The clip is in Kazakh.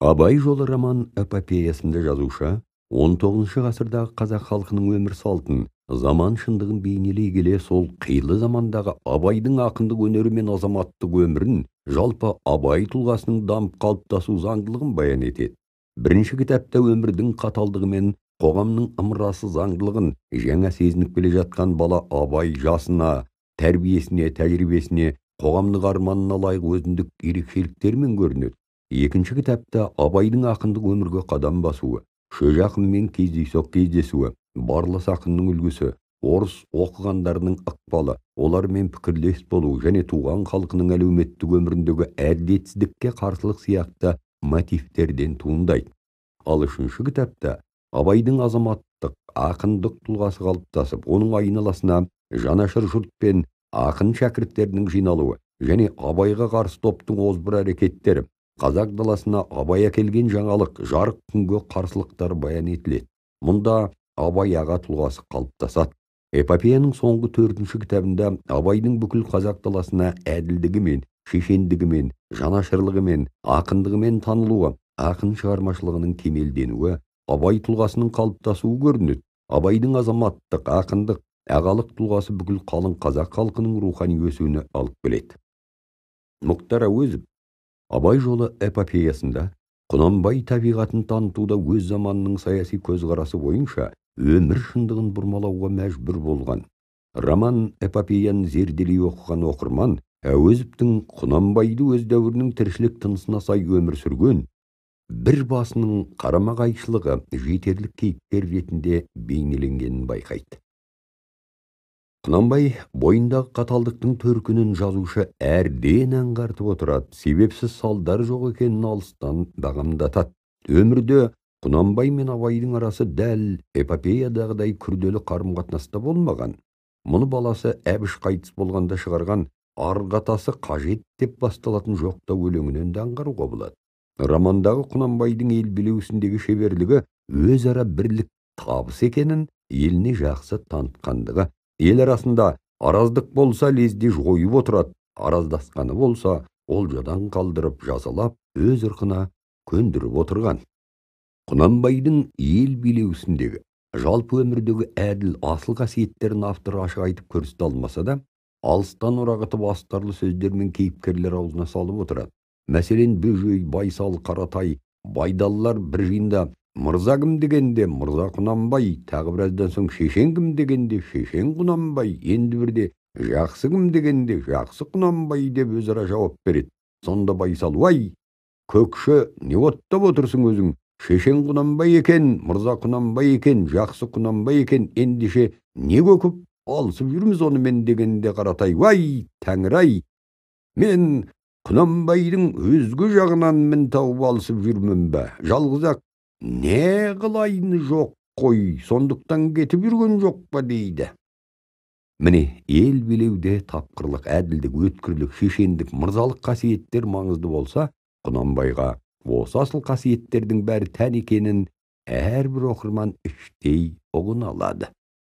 Абай жолы роман эпопеясында жазушы 19 ғасырдағы қазақ халқының өмір салтын, заман шындығын бейнелей келе, сол қилы замандағы Абайдың ақындық өнері мен азаматтық өмірін, жалпы Абай тұлғасының дамып қалыптасу заңдылығын баян етеді. Бірінші кітапта өмірдің қаталдығы мен қоғамның ымырасы заңдылығын жаңа сезініп келе жатқан бала Абай жасына, тәрбиесіне, тәжірибесіне, қоғамдық арманына лайық өзіндік ерекшеліктермен көрінеді. Екінші кітапта Абайдың ақындық өмірге қадам басуы, Шөже ақынмен кездейсоқ кездесуі, Барлас ақынның үлгісі, орыс оқығандарының ықпалы, олармен пікірлес болуы және туған халқының әлеуметтік өміріндегі әділетсіздікке қарсылық сияқты мотивтерден туындайды. Ал үшінші кітапта Абайдың азаматтық, ақындық тұлғасы қалыптасып, оның айналасына жанашыр жұрт пен ақын шәкірттерінің жиналуы және Абайға қарсы топтың озбыр әрекеттері, қазақ даласына Абай әкелген жаңалық, жарық күнге қарсылықтар баян етіледі. Мұнда Абай аға тұлғасы қалыптасады. Эпопеяның соңғы төртінші кітабында Абайдың бүкіл қазақ даласына әділдігімен, шешендігімен, жанашырлығымен, ақындығымен танылуы, ақын шығармашылығының кемелденуі, Абай тұлғасының қалыптасуы көрінеді. Абайдың азаматтық, ақындық, ағалық тұлғасы бүкіл қалың қазақ халқының рухани өсуіне алып келеді. Мұхтар Әуезов Абай жолы эпопеясында Құнанбай табиғатын танытуда өз заманының саяси көзқарасы бойынша өмір шындығын бұрмалауға мәжбүр болған. Роман эпопеяны зерделей оқыған оқырман Әуезовтің Құнанбайды өз дәуірінің тіршілік тынысына сай өмір сүрген бір басының қарама-қайшылығы жетерлік кейіпкер ретінде бейнеленгенін байқайды. Құнанбай бойындағы қаталдықтың төркінін жазушы әрден аңғартып отырады, себепсіз салдар жоқ екенін алыстан бағамдатады. Өмірде Құнанбай мен Абайдың арасы дәл эпопеядағыдай күрделі қарым-қатынаста болмаған. Мұны баласы Әбіш қайтыс болғанда шығарған арғы атасы қажет деп басталатын жоқтау өлеңінен де аңғаруға болады. Романдағы Құнанбайдың ел билеу ісіндегі шеберлігі өзара бірлік табыс екенін еліне жақсы танытқандығы, ел арасында араздық болса лезде жойып отырады, араздасқаны болса олжадан қалдырып жазалап өз ырқына көндіріп отырған. Құнанбайдың ел билеу ісіндегі, жалпы өмірдегі әділ, асыл қасиеттерін автор ашық айтып көрсете алмаса да, алыстан орағытып астарлы сөздермен кейіпкерлер аузына салып отырады. Мәселен, Бөжей, Байсал, Қаратай, Байдалылар бір жиында мырза кім дегенде мырза Құнанбай, тағы біраздан соң шешен кім дегенде шешен Құнанбай, енді бірде жақсы кім дегенде жақсы Құнанбай деп өзара жауап береді. Сонда Байсал: "Уай, көкші, не оттап отырсың өзің? Шешен Құнанбай екен, мырза Құнанбай екен, жақсы Құнанбай екен, ендеше не көкіп алысып жүрміз онымен?" дегенде Қаратай: "Уай, тәңір-ай, мен Құнанбайдың өзге жағынан мін тауып алысып жүрмін бе? Жалғыз-ақ не қылайыны жоқ қой, сондықтан кетіп жүрген жоқ па?" дейді. Міне, ел билеуде тапқырлық, әділдік, өткірлік, шешендік, мырзалық қасиеттер маңызды болса, Құнанбайға осы асыл қасиеттердің бәрі тән екенін әрбір оқырман іштей ұғына алады.